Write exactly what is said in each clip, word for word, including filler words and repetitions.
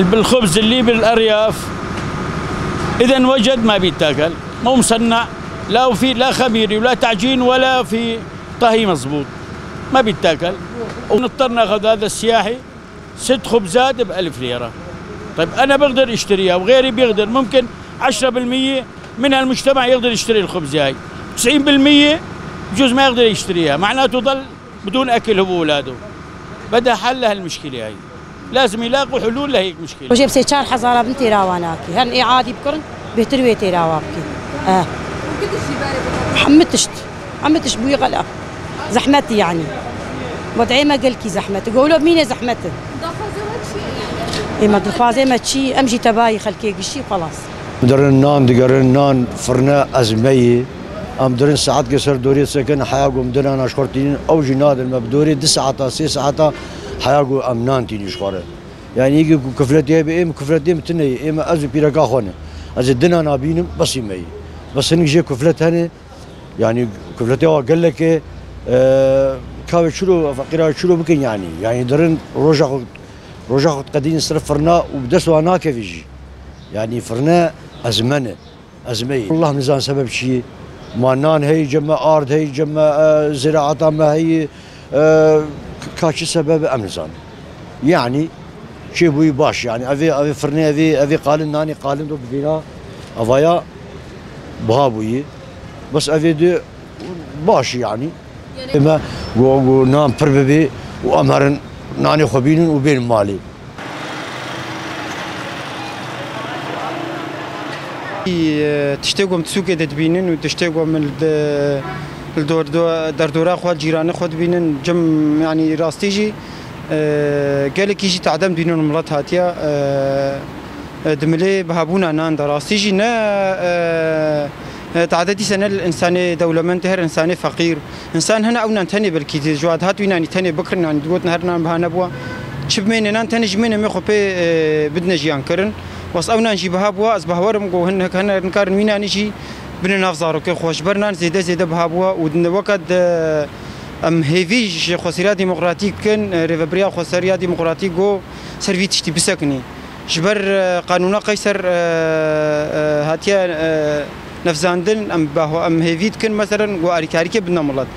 بالخبز اللي بالأرياف، إذا انوجد ما بيتاكل، مو مصنع، لا في، لا خميري ولا تعجين ولا في طهي مزبوط، ما بيتاكل. ونضطر ناخذ هذا السياحي ست خبزات بألف ليرة. طيب، أنا بقدر أشتريها وغيري بيقدر، ممكن عشرة بالمية من المجتمع يقدر يشتري الخبزة هاي، تسعين بالمية بجوز ما يقدر يشتريها، معناته ضل بدون أكل هو وأولاده. بدها حل لهالمشكلة هاي. لازم يلاقوا حلول لهيك مشكلة. Rojê bi sê çar hezara bin têra wan nakî. Her ê adî bikirin, bêhtir wê têra wa bikî. Eh. Hemî tişt. Hemî tişt bûyî xela. Zehmet yani. Wadê me gelkî zehmet. Golo mîne zehmet. Daxwaza we çi ye yani? Ê me dixwazê me çi? Em jî tebayî xelkê gişî xelas. Dirin nan digerin, nan firne ezmeyî. Em dirin saetkê ser dorê sekin, heya ku em dinana ji xwe tînin, ew jî nadin me bi dorê du saeta, sê saeta heya ku em nan tînin ji xwe re. Yani, yekî ku kufletê hebe, ê min kufletê min tune ye, ê me ez û pîreka xwe ne. Ez ê dinana bînim, besî me ye. Bes hinek jê kuflet hene, yani, kufletê wa gelek e, e, ka wê çilo, feqîra wê çilo bikin, yani. Yani, dirin roja xwe, roja xwe diqedînin ser firna û bi dest wan nakeve jî. Yani, firne ezme ne. Ez me yî. Allah nizan sebeb çi ye. Ma nan heyî cem me, ard heyî cem me, e, ziraata me heyî, e, ka çi sebeb em nizan. Yani çêbûyî baş yani. Evê, evê firnê, evê, evê qalin nanê qalin do bivîna. Evaya biha bûyî. Bes evê di baş yani. Me got, got nan pir bibê û em herin nanê xwe bînin û bên malê. Tiştê ku em di sûkê de dibînin û tiştê ku em li de-, li dor-, do-, derdora xwe, cîranê xwe dibînin, cem, yanî rastî jî, e, gelekî jî tade em dibînin milet hatiye, e, e, dimilê bihabûna nan de. Rastî jî ne, e, e, tade dîse ne li însanê dewlemend, her însanê feqîr. Însan hene ew nan tenê belkî ji wa dihat wî nanî tenê bikirin, yanî digotin her nan biha nebûwa. Çi bimêne nan tenê ji mêne mê xwe pê, e, bidine jiyan kirin. Wes ew nan jî biha bûwa, ez bawer im ku hin-, hene nikarin wî nanî jî bine nav zarokê xwe. Ji ber nan zêde zêde biha bûwa û weke de em hêvî ji Xweseriya Demokratîk dikin, e, Rêveberiya Xweseriya Demokratîk got ser vî tiştî bisekinî. Ji ber, e, qanûna Qeyser, e, e, hatiye, e, nefzandin, em behwa-, em hêvî dikin, meselen, ku alîkarîkê bidine milet.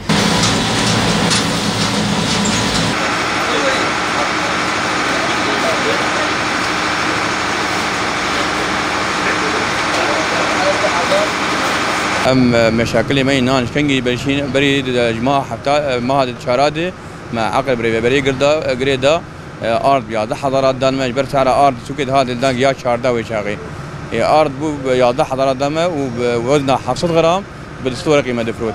Em, e, meşakilê me yî nan ji kengî berşîn, berî di, di, ji meha hefta, e, meha di çara de me eqil bi rêveberê girda, e, girê da. E, ard bi yazdeh hezara dan me, ji ber sehra ard sûkê dihat hildan ya çardeh wê çaxê. E, ard bû bi yazdeh hezara dan me û bi wezna heft sed gram bi du sed wereqî me difirot.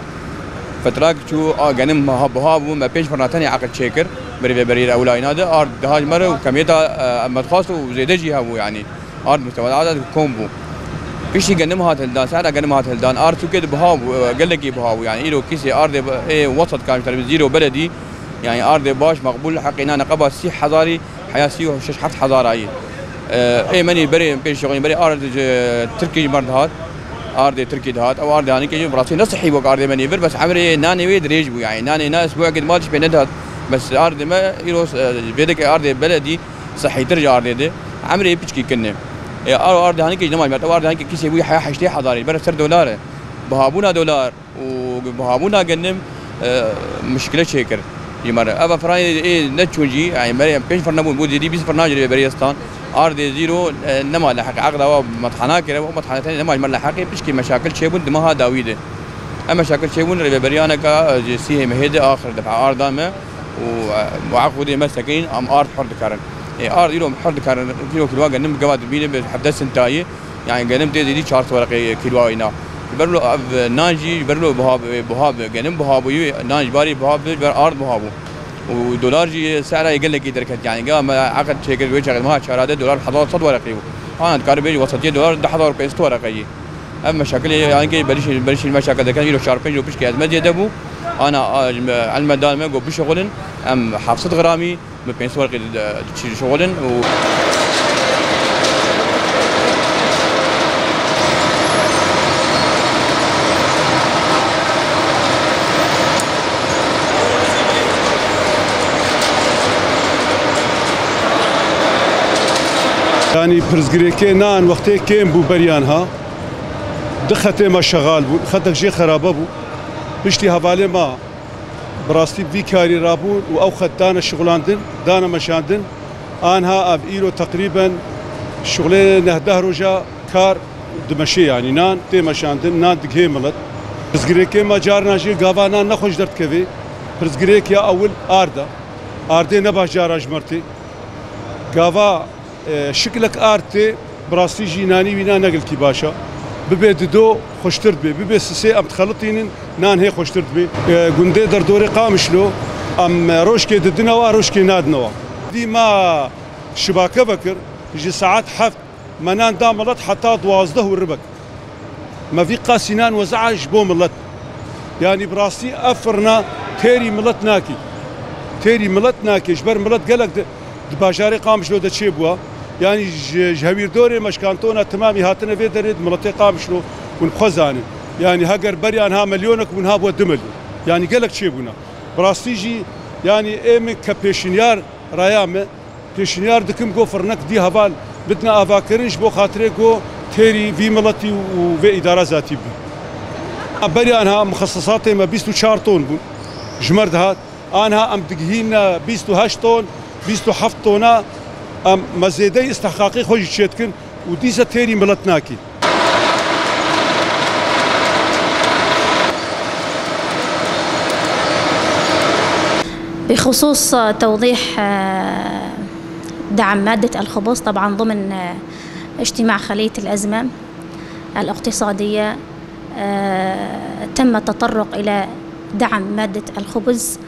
Fetrak çû, a, genim ha-, buha bû, me pênc firna tenê eqil çêkir. Bi rêveberiyê ewlayîna de ard diha ji me re û kemiyeta, e, me dixwast û zêde jî hebû, yanî ard mustewa de kom bû. Piştî genim hat hildan, sehra genim hat hildan, ard sûkê de buha bû, e, gelekî buha bû, yanî îro kîsê ardê, ê, wesat kan ji terbî zîro beledî, yanî ardê baş, meqbûl, heqê nane qeba sî hezarî, heya sî û şeş heft hezarayî. E, ê menî berê pêş şixulîn, berê ard ji Tirkî ji me re dihat. Ardê Tirkî dihat. Ew ardê hanîkê jî bi rastî ne sihî bû ardê menî vir, bes emrê nanê wê dirêj bû, yanî nanê na isbuekê di mal tişt pê nedihat. Bes ardê me îro, e, vê dike ardê beledî sihîtir ji ardê di. Emrê piçkî kin e. E, ew ardê hanîkê ji nema ji me re. Ew ardê hanîkê kîsê bû heya heştê hezarî. Ber ser dolar e. Bihabûna dolar û bihabûna genim, e, muşkile çêkir ji me re. Eva firanê ê neçûn jî, yanî me re pênc firna bûn, bû zêdî bîst firna jî rêveberiyê stan. Ardê zîro, e, nema leheqê. Eqda wa methanakê re, û methane tenê nema ji me leheqê, pişkî meşakil çêbûn di meha dawî de. Em meşakil çêbûn, rêveberiyaneka, e, ji sîhê mehê de axir defa arda me û, e, û eqûdê me sekinîn, em ard hur dikarin. Ê, ard îro hur dikarin, kîlo kîloa genim gava dibîne bi hevdeh sintayî. Yani genim tê zêdî çar sed wereqê kîloa wîna. Ji ber lo ev nan jî, ji ber lo buha, buha bi, genim buha bûyî, nan ji barî buha bi, ji ber ard buha bû. Û dolar jî sehra yê gelekî derket. Yani gava me eqid çêkir wê çaxê meha çara de dolar hezar sed wereqê bû. Ana dikare bêjî wesetiye dolar du hezar pênc sed wereqe yî. Ev meşakilê yani ki berişî, berişî meşakil deken îro çar pênc û pişkê ez me zêde bû. Ana, a, ji me, elme dan me got bişixulin, em heft sed gramî bi pênc sed werqî di, di, çi şixulin û Yanî pirsgirêkê nan wextê kêm bû beriyan ha. Di xetê me şexal bûn, xetek jê xerabe bû. Piştî hevalê me bi rastî vî karî rabûn û ew xet dane şixulandin, dane meşandin. Anha ev îro teqrîben şixulê neh deh roja kar dimeşê, yanî nan tê meşandin, nan digihê milet. Pirsgirêkê me carna jî gava nan nexweş derdikevê. Pirsgirêk ya ewil ard e. Ardê ne baş cara ji me re tê. Gava, e, şiklek ard tê, bi rastî jî nanî wîna ne gelkî baş e. Bibe dido xweştir dibe, bibe sisê em dixelitînin, nan hê xweştir dibe. E, gundê derdorê Qamişlo, em, e, rojkê didine wa, rojkê nadine wa. Dî me şibake vekir, ji saet heft me nan da milet heta duwazdeh û ribek. Me vî qasînan weza ji bo milet. Yanî bi rastî ev firna têrî milet nakî. Têrî milet nakê. Ji ber milet gelek di, di bajarê Qamişlo de çêbûya. Yanî ji, ji hewîrdorê me ji kantona timamî hatine vê derê di miletê Qamişlo hûn bi xwe zanin. Yanî heger beriyan ha milyonek bûn ha bû du milyon. Yanî gelek çêbûna. Bi rastî jî yanî ê min ke pêşinyar raya me. Pêşniyar dikim ku firnek dî heval bidine avakirin ji bo xatirê ku têrî vî miletî û vê îdara zatî bî. Beriyan ha mixesesatê me bîst û çar ton bûn. Ji me re dihat. Anha em digihîne bîst û heşt ton, bîst û heft tona em me zêdeyî istihqaqê xwe jî çêdikin û dîsa têrî milet nakî. بخصوص توضيح، آه، دعم مادة الخبز، طبعًا ضمن، آه، اجتماع خلية الأزمة الاقتصادية، آه، تم التطرق إلى دعم مادة الخبز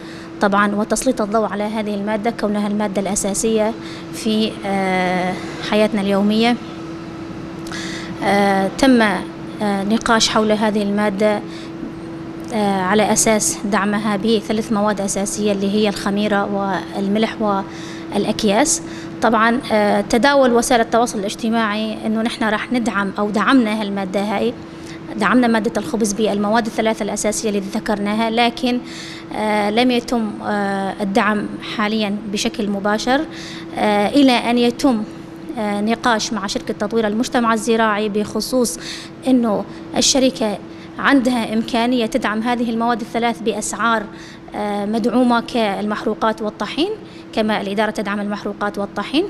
طبعًا، وتسليط الضوء على هذه المادة كونها المادة الأساسية في، آه، حياتنا اليومية. آه، تم، آه، نقاش حول هذه المادة، آه، على أساس دعمها بثلاث مواد أساسية اللي هي الخميرة والملح والأكياس. طبعًا، آه، تداول وسائل التواصل الاجتماعي إنه نحن رح ندعم أو دعمنا هالمادة هاي، دعمنا مادة الخبز بالمواد الثلاثة الأساسية اللي ذكرناها، لكن، آه، لم يتم، آه، الدعم حاليًا بشكل مباشر، آه، إلى أن يتم آه، نقاش مع شركة تطوير المجتمع الزراعي بخصوص إنه الشركة عندها إمكانية تدعم هذه المواد الثلاث بأسعار، آه، مدعومة كالمحروقات والطحين، كما الإدارة تدعم المحروقات والطحين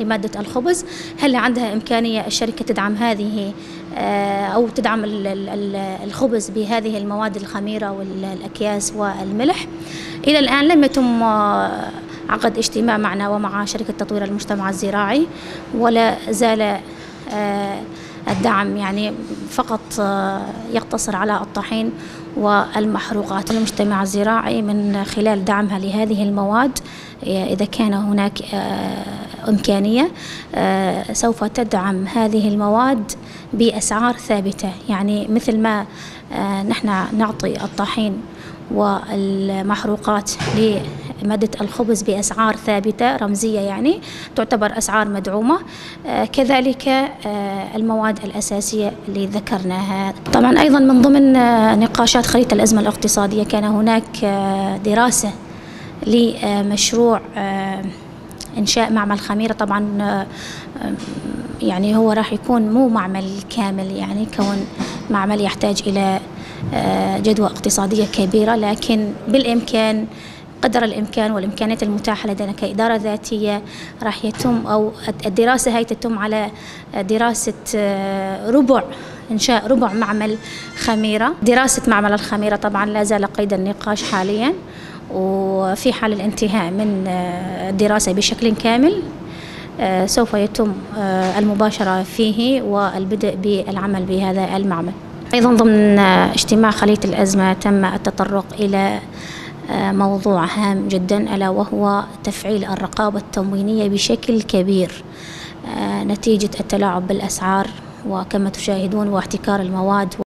لمادة الخبز. هل عندها إمكانية الشركة تدعم هذه، آه، أو تدعم ال-، ال-، ال-، الخبز بهذه المواد الخميرة والأكياس والملح؟ إلى الآن لم يتم، آه، عقد اجتماع معنا ومع شركة تطوير المجتمع الزراعي، ولا زال، آه، الدعم يعني فقط، آه، يقتصر على الطحين والمحروقات. المجتمع الزراعي من خلال دعمها لهذه المواد، آه، إذا كان هناك، آه، إمكانية، آه، سوف تدعم هذه المواد بأسعار ثابتة، يعني مثل ما، آه، نحن نعطي الطحين والمحروقات لمادة الخبز بأسعار ثابتة رمزية، يعني تعتبر أسعار مدعومة، آه، كذلك، آه، المواد الأساسية اللي ذكرناها. طبعًا أيضًا من ضمن، آه، نقاشات خريطة الأزمة الاقتصادية كان هناك، آه، دراسة لمشروع، آه، إنشاء معمل خميرة. طبعًا، آه، يعني هو راح يكون مو معمل كامل، يعني كون معمل يحتاج إلى، آه، جدوى اقتصادية كبيرة، لكن بالإمكان، قدر الإمكان والإمكانيات المتاحة لدينا كإدارة ذاتية، راح يتم، أو الد-، الدراسة هاي تتم على دراسة، آه، ربع، إنشاء ربع معمل خميرة. دراسة معمل الخميرة طبعًا لا زال قيد النقاش حاليًا، وفي حال الانتهاء من، آه، الدراسة بشكل كامل، آه، سوف يتم، آه، المباشرة فيه والبدء بالعمل بهذا المعمل. أيضًا ضمن، آه، اجتماع خلية الأزمة تم التطرق إلى، آه، موضوع هام جدًا، ألا وهو تفعيل الرقابة التموينية بشكل كبير، آه، نتيجة التلاعب بالأسعار، وكما تشاهدون، واحتكار المواد.